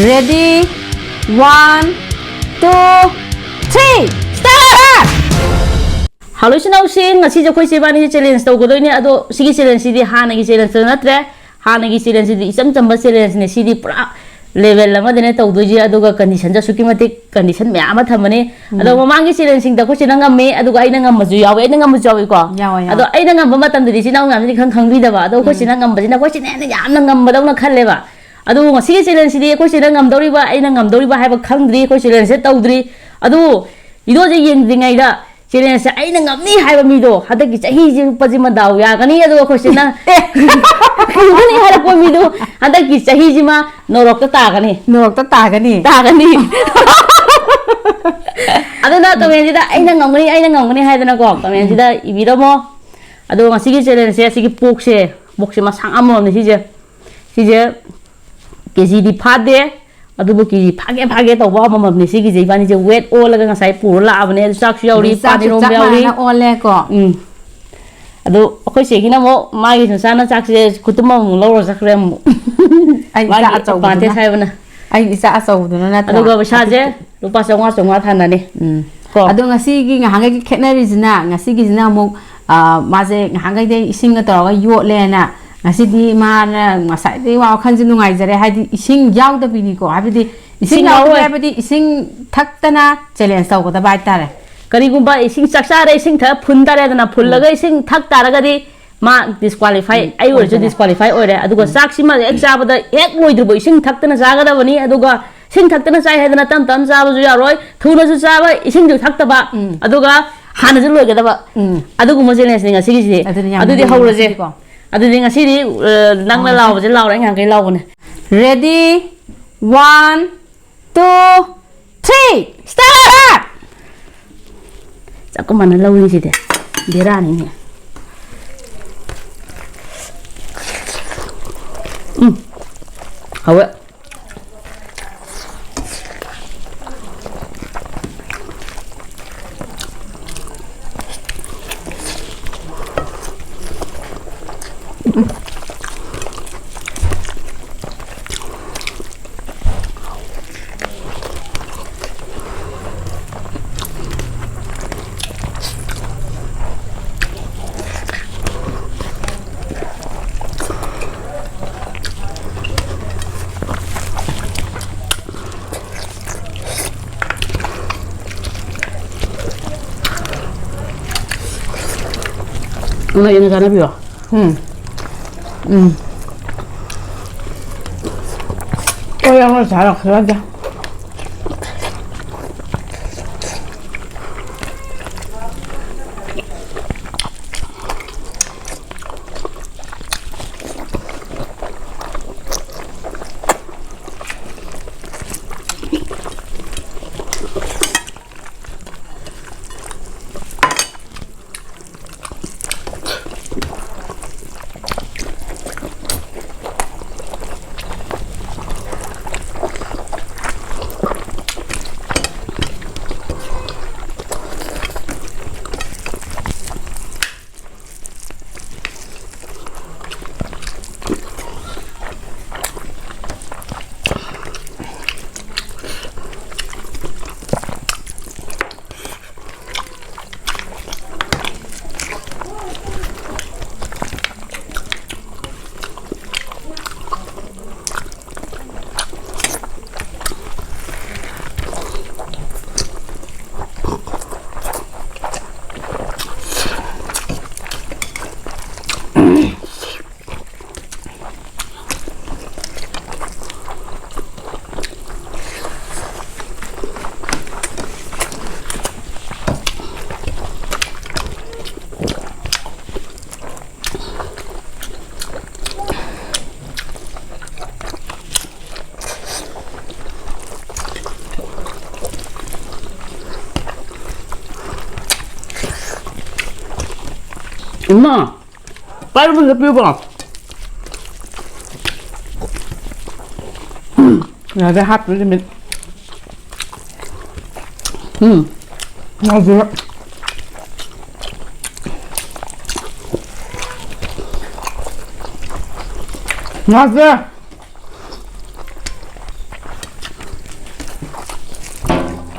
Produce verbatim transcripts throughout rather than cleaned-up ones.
Ready? One, two, three, start! Hello ꯏꯆꯤꯟ ꯏꯅꯥꯎꯁꯤꯡ, ꯉꯁꯤꯁꯦ ꯑꯩꯈꯣꯏ ꯏꯕꯥꯅꯤꯁꯦ ꯆꯦꯂꯦꯟꯖ ꯇꯧꯒꯗꯣꯏꯅꯦ꯫ ꯑꯗꯣ ꯁꯤꯒꯤ ꯆꯦꯂꯦꯟꯖꯁꯤꯗꯤ ꯍꯥꯟꯅꯒꯤ ꯆꯦꯂꯦꯟꯖꯇꯨ ꯅꯠꯇ꯭ꯔꯦ꯫ ꯍꯥꯟꯅꯒꯤ ꯆꯦꯂꯦꯟꯖꯁꯤꯗꯤ ꯏꯆꯝ ꯆꯝꯕ ꯆꯦꯂꯦꯟꯖꯅꯦ꯫ ꯁꯤꯗꯤ ꯄꯨꯔꯥ ꯂꯦꯚꯦꯜ ꯑꯃꯗꯅꯦ ꯇꯧꯗꯣꯏꯁꯦ꯫ ꯑꯗꯨꯒ ꯀꯟꯗꯤꯁꯟꯁꯨ ꯑꯁꯨꯛꯀꯤ ꯃꯇꯤꯛ ꯀꯟꯗꯤꯁꯟ ꯃꯌꯥꯝ ꯑꯃ ꯊꯝꯃꯅꯤ꯫ ꯑꯗꯣ ꯃꯃꯥꯡꯒꯤ ꯆꯦꯂꯦꯟꯖꯁꯤꯡꯗ ꯑꯩꯈꯣꯏ ꯆꯦꯅ ꯉꯝꯃꯤ, ꯑꯗꯨꯒ ꯑꯩꯅ ꯉꯝꯕꯁꯨ ꯌꯥꯎꯋꯤ, ꯑꯩꯅ ꯉꯝꯕꯁꯨ ꯌꯥꯎꯋꯤꯀꯣ꯫ ꯌꯥꯎꯋꯦ, ꯌꯥꯎꯋꯦ꯫ ꯑꯗꯣ ꯑꯩꯅ ꯉꯝꯕ ꯃꯇꯝꯗꯗꯤ ꯏꯆꯤꯟ ꯏꯅꯥꯎ ꯃꯌꯥꯝꯁꯤꯅ ꯈꯪ ꯈꯪꯕꯤꯗꯕ꯫ ꯑꯗꯣ ꯑꯩꯈꯣꯏ ꯆꯦꯅ ꯉꯝꯕꯁꯤꯅ ꯑꯩꯈꯣꯏ ꯆꯦꯅ ꯍꯦꯟꯅ ꯌꯥꯝꯅ ꯉꯝꯕꯗꯧꯅ ꯈꯜꯂꯦꯕ꯫ ꯑꯗꯨꯕꯨ ꯉꯁꯤꯒꯤ ꯆꯦꯂꯦꯟꯖꯁꯤꯗꯤ ꯑꯩꯈꯣꯏ ꯆꯦꯅ ꯉꯝꯗꯧꯔꯤꯕ, ꯑꯩꯅ ꯉꯝꯗꯧꯔꯤꯕ ꯍꯥꯏꯕ ꯈꯪꯗ꯭ꯔꯤ꯫ ꯑꯩꯈꯣꯏ ꯆꯦꯂꯦꯟꯖꯁꯦ ꯇꯧꯗ꯭ꯔꯤ꯫ ꯑꯗꯨꯕꯨ ꯚꯤꯗꯤꯑꯣꯁꯦ ꯌꯦꯡꯗ꯭ꯔꯤꯉꯩꯗ ꯆꯦꯂꯦꯟꯖꯁꯦ ꯑꯩꯅ ꯉꯝꯅꯤ ꯍꯥꯏꯕ ꯃꯤꯗꯣ ꯍꯟꯗꯛꯀꯤ ꯆꯍꯤꯁꯤ ꯂꯨꯄꯥꯁꯤꯃ ꯗꯥꯎ ꯌꯥꯒꯅꯤ꯫ ꯑꯗꯨꯒ ꯑꯩꯈꯣꯏ ꯆꯦꯅ ꯉꯝꯒꯅꯤ ꯍꯥꯏꯔꯛꯄ ꯃꯤꯗꯣ ꯍꯟꯗꯛꯀꯤ ꯆꯍꯤꯁꯤꯃ ꯅꯣꯔꯣꯛꯇ ꯇꯥꯒꯅꯤ꯫ ꯅꯣꯔꯣꯛꯇ ꯇꯥꯒꯅꯤ꯫ ꯇꯥꯒꯅꯤ꯫ ꯑꯗꯨꯅ ꯀꯃꯦꯟꯁꯤꯗ "ꯑꯩꯅ ꯉꯝꯒꯅꯤ, ꯑꯩꯅ ꯉꯝꯒꯅꯤ" ꯍꯥꯏꯗꯅꯀꯣ ꯀꯃꯦꯟꯁꯤꯗ ꯏꯕꯤꯔꯝꯃꯣ꯫ ꯑꯗꯣ ꯉꯁꯤꯒꯤ ꯆꯦꯂꯦꯟꯖꯁꯦ ꯑꯁꯤꯒꯤ ꯄꯣꯛꯁꯦ, ꯄꯣꯛꯁꯦ ꯃꯁꯥꯡ ꯑꯃꯃꯝꯅꯤ ꯁꯤꯁꯦ꯫ ꯁꯤꯁꯦ ꯀꯦ ꯖꯤꯗꯤ ꯐꯥꯗꯦ, ꯑꯗꯨꯕꯨ ꯀꯦ ꯖꯤ ꯐꯥꯒꯦ ꯐꯥꯒꯦ ꯇꯧꯕ ꯑꯃꯃꯝꯅꯤ ꯁꯤꯒꯤꯁꯦ꯫ ꯏꯕꯥꯅꯤꯁꯦ ꯋꯦꯠ ꯑꯣꯜꯂꯒ ꯉꯁꯥꯏ ꯄꯨꯔ ꯂꯥꯛꯑꯕꯅꯦ꯫ ꯑꯗꯨ ꯆꯥꯛꯁꯨ ꯌꯥꯎꯔꯤ, ꯑꯗꯩ ꯄꯥꯟ ꯆꯥꯛꯁꯨ ꯏꯔꯣꯝꯕ ꯆꯞ ꯌꯥꯎꯔꯤ꯫ ꯃꯥꯟꯅꯅ ꯑꯣꯜꯂꯦꯀꯣ꯫ ꯎꯝ꯫ ꯑꯗꯣ ꯑꯩꯈꯣꯏ ꯆꯦꯒꯤꯅ ꯑꯃꯨꯛ ꯃꯥꯒꯤ ꯃꯆꯥꯅ ꯆꯥꯛꯁꯦ ꯈꯨꯇꯨꯝ ꯑꯃꯃꯨꯛ ꯂꯧꯔ ꯆꯠꯈ꯭ꯔꯦ ꯑꯃꯨꯛ꯫ ꯑꯩ ꯏꯆꯥ ꯃꯥꯒꯤ ꯑꯆꯧꯕꯗꯨꯅ꯫ ꯑꯦꯗꯚꯥꯟꯇꯦꯖ ꯍꯥꯏꯕꯅ꯫ ꯑꯩ ꯏꯆꯥ ꯑꯆꯧꯕꯗꯨꯅ ꯅꯠꯇ꯭ꯔꯥ? ꯑꯗꯨꯒ ꯄꯩꯁꯥꯁꯦ ꯂꯨꯄꯥ ꯆꯥꯝꯃꯉꯥ ꯆꯥꯝꯃꯉꯥ ꯊꯥꯅꯅꯤ꯫ ꯎꯝ꯫ ꯀꯣ꯫ ꯑꯗꯣ ꯉꯁꯤꯒꯤ ꯉꯍꯥꯟꯈꯩꯒꯤ ꯈꯦꯠꯅꯔꯤꯁꯤꯅ, ꯉꯁꯤꯒꯤꯁꯤꯅ ꯑꯃꯨꯛ, ꯑ, ꯃꯥꯁꯦ ꯉꯍꯥꯟꯈꯩꯗꯩ ꯏꯁꯤꯡꯒ ꯇꯧꯔꯒ ꯌꯣꯠꯂꯦꯅ, ꯉꯁꯤꯗꯤ ꯃꯥꯅ ꯉꯁꯥꯏꯗꯩ ꯋꯥꯈꯜꯁꯦ ꯅꯨꯡꯉꯥꯏꯖꯔꯦ, ꯍꯥꯏꯗꯤ ꯏꯁꯤꯡ ꯌꯥꯎꯗꯕꯤꯅꯤꯀꯣ, ꯍꯥꯏꯕꯗꯤ ꯏꯁꯤꯡ ꯏꯁꯤꯡ ꯌꯥꯎꯗꯕꯤ ꯌꯥꯎꯔꯣꯏ꯫ ꯍꯥꯏꯕꯗꯤ ꯏꯁꯤꯡ ꯊꯛꯇꯅ ꯆꯦꯂꯦꯟꯖ ꯇꯧꯒꯗꯕ ꯍꯥꯏꯇꯥꯔꯦ꯫ ꯀꯔꯤꯒꯨꯝꯕ ꯏꯁꯤꯡ ꯆꯥꯛ ꯆꯥꯔꯦ, ꯏꯁꯤꯡ ꯊꯛ ꯐꯨꯟ ꯇꯥꯔꯦꯗꯅ, ꯐꯨꯜꯂꯒ ꯎꯝ꯫ ꯏꯁꯤꯡ ꯊꯛ ꯇꯥꯔꯒꯗꯤ ꯃꯥ ꯗꯤꯁꯀ꯭ꯋꯥꯂꯤꯐꯥꯏ, ꯎꯝ, ꯑꯩ ꯑꯣꯏꯔꯁꯨ ꯑꯣꯏꯖꯔꯦ꯫ ꯗꯤꯁꯀ꯭ꯋꯥꯂꯤꯐꯥꯏ ꯑꯣꯏꯔꯦ꯫ ꯑꯗꯨꯒ ꯎꯝ꯫ ꯆꯥꯛꯁꯤꯃ ꯍꯦꯛ ꯆꯥꯕꯗ ꯍꯦꯛ ꯂꯣꯏꯗ꯭ꯔꯤꯕ ꯏꯁꯤꯡ ꯊꯛꯇꯅ ꯆꯥꯒꯗꯕꯅꯤ꯫ ꯑꯗꯨꯒ ꯏꯁꯤꯡ ꯊꯛꯇꯅ ꯆꯥꯏ ꯍꯥꯏꯗꯅ ꯇꯞ ꯇꯞꯅ ꯆꯥꯕꯁꯨ ꯌꯥꯔꯣꯏ, ꯊꯨꯅꯁꯨ ꯆꯥꯕ, ꯏꯁꯤꯡꯁꯨ ꯊꯛꯇꯕ꯫ ꯎꯝ꯫ ꯑꯗꯨꯒ ꯍꯥꯟꯅꯁꯨ ꯂꯣꯏꯒꯗꯕ꯫ ꯎꯝ꯫ ꯑꯗꯨꯒꯨꯝꯕ ꯆꯦꯂꯦꯟꯖꯅꯤ ꯉꯁꯤꯒꯤꯁꯤꯗꯤ꯫ ꯑꯗꯨꯅ ꯌꯥꯝ ꯑꯗꯨꯗꯤ ꯂꯨꯏ ꯍꯧꯔꯁꯦ꯫ ꯉꯁꯤꯗꯤꯀꯣ꯫ ꯑꯗꯨꯗꯤ ꯉꯁꯤꯗꯤ, ꯑ, ꯅꯪꯅ ꯍꯧꯔꯁꯦ꯫ ꯂꯥꯎꯕꯁꯦ ꯂꯥꯎꯔꯦ, ꯑꯩ ꯉꯍꯥꯟꯈꯩ ꯂꯥꯎꯕꯅꯦ꯫ Ready? One, two, three, start! ꯆꯞꯀ ꯃꯥꯟꯅ ꯂꯧꯔꯤꯁꯤꯗꯤ ꯕꯦꯔꯥꯅꯤꯅꯦ꯫ ꯎꯝ꯫ ꯍꯥꯎꯋꯦ꯫ ꯂꯩꯅ ꯆꯥꯅꯕꯤꯔꯣ? ꯎꯝ꯫ ꯎꯝ꯫ ꯍꯣꯏ, ꯑꯃ ꯆꯥꯔꯛꯈ꯭ꯔꯗ꯫ ꯏꯃꯥ, ꯄꯥꯏꯕ ꯑꯝꯇ ꯄꯤꯌꯨꯀꯣ꯫ ꯎꯝ, ꯌꯥꯗꯦ, ꯍꯥꯞꯄ ꯂꯤꯃꯤꯠ꯫ ꯎꯝ꯫ ꯉꯥꯁꯦ꯫ ꯉꯥꯁꯦ꯫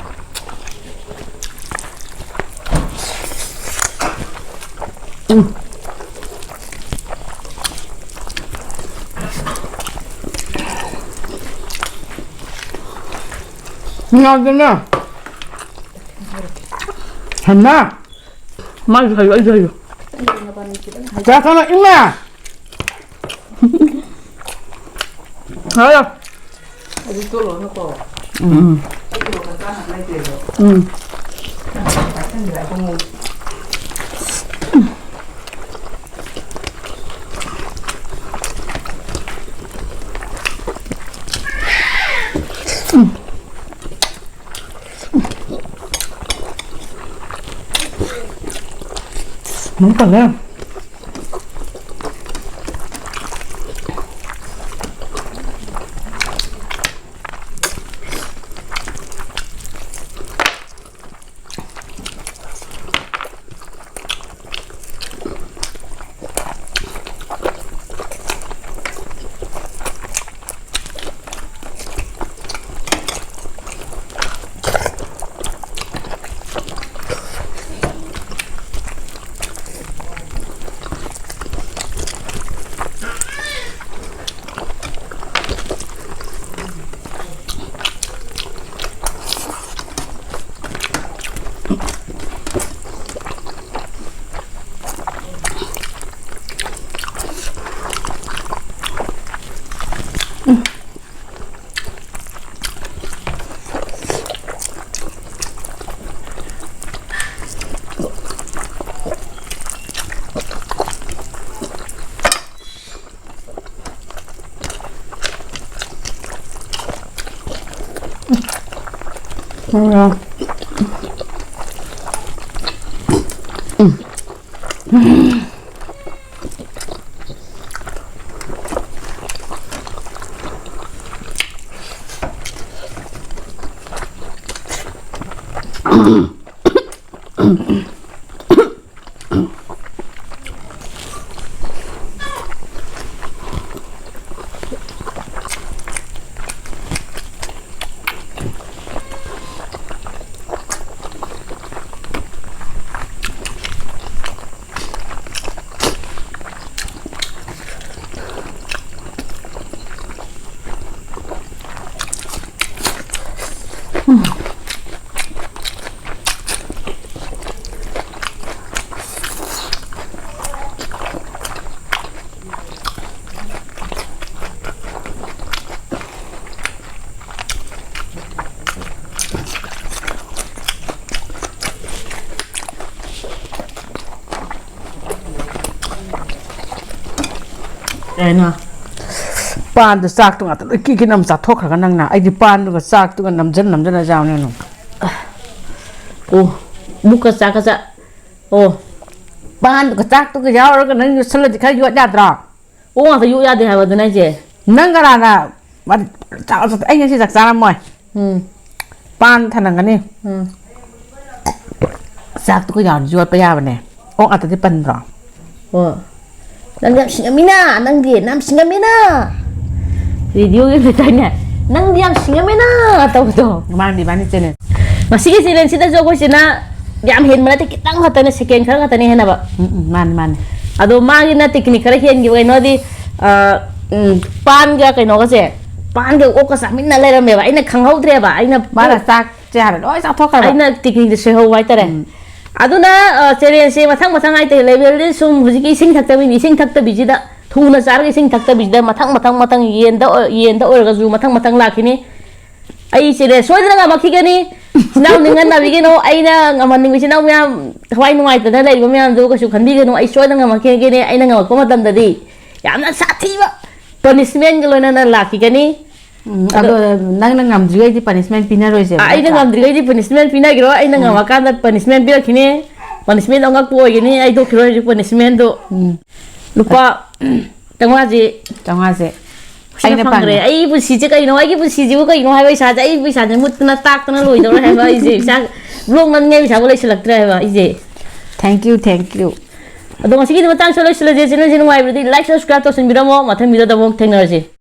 ꯎꯝ꯫ ꯉꯥꯗꯨꯅ꯫ ꯍꯟꯅ꯫ ꯃꯥꯁꯨ ꯍꯩꯌꯨ, ꯑꯩꯁꯨ ꯍꯩꯌꯨ꯫ ꯆꯥ ꯀꯅꯥ ꯏꯃꯥ? ꯍꯥꯎ꯫ ꯑꯗꯨ ꯇꯣꯠꯂꯣꯅꯀꯣ꯫ ꯎꯝ꯫ ꯑꯩ ꯇꯣꯠꯂꯣ ꯆꯥꯅꯕ ꯂꯩꯇꯦꯕ꯫ ꯎꯝ꯫ ꯄꯥꯏꯁꯟꯕꯤꯔ ꯑꯕꯨꯡꯉꯣ꯫ ꯎꯝ, ꯇꯜꯂꯦ꯫ ꯀꯩꯅꯣ? ꯄꯥꯟꯗꯣ ꯆꯥꯛꯇꯣ ꯉꯥꯛꯇ ꯂꯣꯏ ꯀꯤ ꯀꯤ ꯅꯝ ꯆꯥꯊꯣꯛꯈ꯭ꯔꯒ ꯅꯪꯅ꯫ ꯑꯩꯗꯤ ꯄꯥꯟꯗꯨꯒ ꯆꯥꯛꯇꯨꯒ ꯅꯝꯖꯜ ꯅꯝꯖꯜꯂ ꯆꯥꯕꯅꯦ ꯑꯗꯨꯝ꯫ ꯑꯣ, ꯕꯨꯛꯀ ꯆꯥꯛꯀ ꯆꯥ-, ꯑꯣ꯫ ꯄꯥꯟꯗꯨꯒ ꯆꯥꯛꯇꯨꯒ ꯌꯥꯎꯔꯒ ꯅꯪ ꯌꯣꯠꯁꯜꯂꯗꯤ ꯈꯔ ꯌꯣꯠ ꯌꯥꯗ꯭ꯔꯣ? ꯑꯣ ꯉꯥꯛꯇ ꯌꯣꯠ ꯌꯥꯗꯦ ꯍꯥꯏꯕ ꯑꯗꯨꯅ ꯑꯩꯁꯦ꯫ ꯅꯪ ꯀꯅꯥꯅ ꯃꯥꯗꯤ ꯆꯥꯛ ꯆꯥ-, ꯑꯩ ꯉꯁꯤ ꯆꯥꯛ ꯆꯥꯔꯝꯃꯣꯏ꯫ ꯎꯝ꯫ ꯄꯥꯟ ꯊꯅꯝꯒꯅꯤ꯫ ꯎꯝ꯫ ꯆꯥꯛꯇꯨꯒ ꯌꯥꯎꯔꯗꯤ ꯌꯣꯠꯄ ꯌꯥꯕꯅꯦ꯫ ꯑꯣꯛ ꯉꯥꯛꯇꯗꯤ ꯄꯟꯗ꯭ꯔꯣ? ꯑꯣ꯫ ꯅꯪꯗꯤ ꯌꯥꯝ ꯁꯤꯡꯉꯝꯃꯤꯅ, ꯅꯪꯗꯤ ꯌꯥꯝ ꯁꯤꯡꯉꯝꯃꯤꯅ꯫ ꯔꯦꯗꯤꯑꯣꯒꯤ ꯂꯩꯗꯥꯏꯅꯦ? "ꯅꯪꯗꯤ ꯌꯥꯝ ꯁꯤꯡꯉꯝꯃꯤꯅ" ꯇꯧꯕꯗꯣ꯫ ꯃꯥꯅꯤ, ꯃꯥꯅꯤ, ꯆꯦꯅꯦ꯫ ꯉꯁꯤꯒꯤ ꯆꯦꯂꯦꯟꯖꯁꯤꯗꯁꯨ ꯑꯩꯈꯣꯏ ꯆꯦꯅ ꯌꯥꯝ ꯍꯦꯟꯕ ꯅꯠꯇꯦ, ꯈꯤꯇꯪ ꯈꯛꯇꯅꯦ, ꯁꯦꯀꯦꯟ ꯈꯔ ꯈꯛꯇꯅꯦ ꯍꯦꯟꯅꯕ꯫ ꯎꯝ, ꯎꯝ, ꯃꯥꯅꯤ, ꯃꯥꯅꯤ꯫ ꯑꯗꯣ ꯃꯥꯒꯤꯅ ꯇꯦꯛꯅꯤꯛ ꯈꯔ ꯍꯦꯟꯈꯤꯕ ꯀꯩꯅꯣꯗꯤ, ꯑ, ꯎꯝ, ꯄꯥꯟꯒ ꯀꯩꯅꯣꯒꯁꯦ, ꯄꯥꯟꯒ ꯑꯣꯛꯀ ꯆꯥꯃꯤꯟꯅ ꯂꯩꯔꯝꯃꯦꯕ꯫ ꯑꯩꯅ ꯈꯪꯍꯧꯗ꯭ꯔꯦꯕ꯫ ꯑꯩꯅ ꯃꯥꯅ ꯆꯥꯛꯁꯦ ꯍꯥꯟꯅ ꯂꯣꯏ ꯆꯥꯊꯣꯛꯈ꯭ꯔꯕ꯫ ꯑꯩꯅ ꯇꯦꯛꯅꯤꯛꯇ ꯁꯣꯏꯍꯧꯕ ꯍꯥꯏꯇꯥꯔꯦ꯫ ꯎꯝ꯫ ꯑꯗꯨꯅ, ꯑ, ꯆꯦꯂꯦꯟꯖꯁꯦ ꯃꯊꯪ ꯃꯊꯪ ꯍꯥꯏꯇꯥꯔꯦ, ꯂꯦꯚꯦꯜꯗꯤ ꯁꯨꯝ ꯍꯧꯖꯤꯛꯀꯤ ꯏꯁꯤꯡ ꯊꯛꯇꯕꯤꯅꯤ, ꯏꯁꯤꯡ ꯊꯛꯇꯕꯤꯁꯤꯗ, ꯊꯨꯅ ꯆꯥꯔꯒ ꯏꯁꯤꯡ ꯊꯛꯇꯕꯤꯁꯤꯗ ꯃꯊꯪ ꯃꯊꯪ ꯃꯊꯪ ꯌꯦꯟꯗ ꯑꯣꯏ-, ꯌꯦꯟꯗ ꯑꯣꯏꯔꯒꯁꯨ ꯃꯊꯪ ꯃꯊꯪ ꯂꯥꯛꯈꯤꯅꯤ꯫ ꯑꯩ ꯆꯦꯂꯦꯟꯖ ꯁꯣꯏꯗꯅ ꯉꯝꯃꯛꯈꯤꯒꯅꯤ꯫ ꯏꯆꯤꯟ ꯏꯅꯥꯎ ꯅꯤꯡꯍꯟꯅꯕꯤꯒꯅꯨ꯫ ꯑꯩꯅ ꯉꯝꯍꯟꯅꯤꯡꯕ ꯏꯆꯤꯟ ꯏꯅꯥꯎ ꯃꯌꯥꯝ, ꯊꯋꯥꯏ ꯅꯨꯡꯉꯥꯏꯇꯅ ꯂꯩꯔꯤꯕ ꯃꯌꯥꯝꯗꯨ ꯀꯩꯁꯨ ꯈꯟꯕꯤꯒꯅꯨ꯫ ꯑꯩ ꯁꯣꯏꯗꯅ ꯉꯝꯃꯛꯈꯤꯒꯅꯤ꯫ ꯑꯩꯅ ꯉꯝꯃꯛꯄ ꯃꯇꯝꯗꯗꯤ ꯌꯥꯝꯅ ꯁꯥꯊꯤꯕ ꯄꯅꯤꯁꯃꯦꯟꯒ ꯂꯣꯏꯅꯅ ꯂꯥꯛꯈꯤꯒꯅꯤ꯫ ꯎꯝ, ꯑꯗꯣ ꯑꯗꯣ ꯅꯪꯅ ꯉꯝꯗ꯭ꯔꯤꯈꯩꯗꯤ ꯄꯅꯤꯁꯃꯦꯟ ꯄꯤꯅꯔꯣꯏꯁꯦꯕ, ꯑ, ꯑꯩꯅ ꯅꯠꯇ꯭ꯔꯥ? ꯉꯝꯗ꯭ꯔꯤꯈꯩꯗꯤ ꯄꯅꯤꯁꯃꯦꯟ ꯄꯤꯅꯈꯤꯔꯣꯏ꯫ ꯑꯩꯅ ꯎꯝ꯫ ꯉꯝꯃꯀꯥꯟꯗ ꯄꯅꯤꯁꯃꯦꯟ ꯄꯤꯔꯛꯈꯤꯅꯤ꯫ ꯄꯅꯤꯁꯃꯦꯟꯗꯣ ꯑꯉꯛꯄ ꯑꯣꯏꯒꯅꯤ꯫ ꯑꯩ ꯊꯣꯛꯈꯤꯔꯣꯏ ꯍꯧꯖꯤꯛ ꯄꯅꯤꯁꯃꯦꯟꯗꯣ꯫ ꯎꯝ꯫ ꯂꯨꯄꯥ ꯆꯥꯝꯃꯉꯥꯁꯦ ꯆꯥꯝꯃꯉꯥꯁꯦ ꯁꯤꯅ ꯑꯩꯅ ꯐꯪꯈ꯭ꯔꯦ꯫ ꯐꯪꯉꯦ꯫ ꯑꯩ ꯄꯨꯟꯁꯤꯁꯦ ꯀꯩꯅꯣ? ꯑꯩꯒꯤ ꯄꯨꯟꯁꯤꯁꯤꯕꯨ ꯀꯩꯅꯣ ꯍꯥꯏꯕ ꯏꯁꯥꯁꯦ, ꯑꯩ ꯄꯩꯁꯥꯁꯦ ꯃꯨꯠꯇꯅ ꯇꯥꯛꯇꯅ ꯂꯣꯏꯗꯧꯔꯦ ꯍꯥꯏꯕ ꯑꯩꯁꯦ꯫ ꯏꯁꯥ ꯕ꯭ꯂꯣꯛ ꯅꯝꯅꯤꯡꯉꯥꯏ ꯄꯩꯁꯥꯕꯨ ꯂꯩꯁꯤꯜꯂꯛꯇ꯭ꯔꯦ ꯍꯥꯏꯕ ꯑꯩꯁꯦ꯫ Thank you, thank you꯫ ꯑꯗꯣ ꯉꯁꯤꯒꯤꯗꯤ ꯃꯇꯥꯡꯁꯤꯗ ꯂꯣꯏꯁꯤꯜꯂꯁꯦ꯫ ꯆꯦꯅꯦꯜꯁꯦ ꯅꯨꯡꯉꯥꯏꯕꯗꯤ like, subscribe ꯇꯧꯁꯤꯟꯕꯤꯔꯝꯃꯣ꯫ ꯃꯊꯪ ꯚꯤꯗꯤꯑꯣꯗ ꯑꯃꯨꯛ ꯊꯦꯡꯅꯔꯁꯦ꯫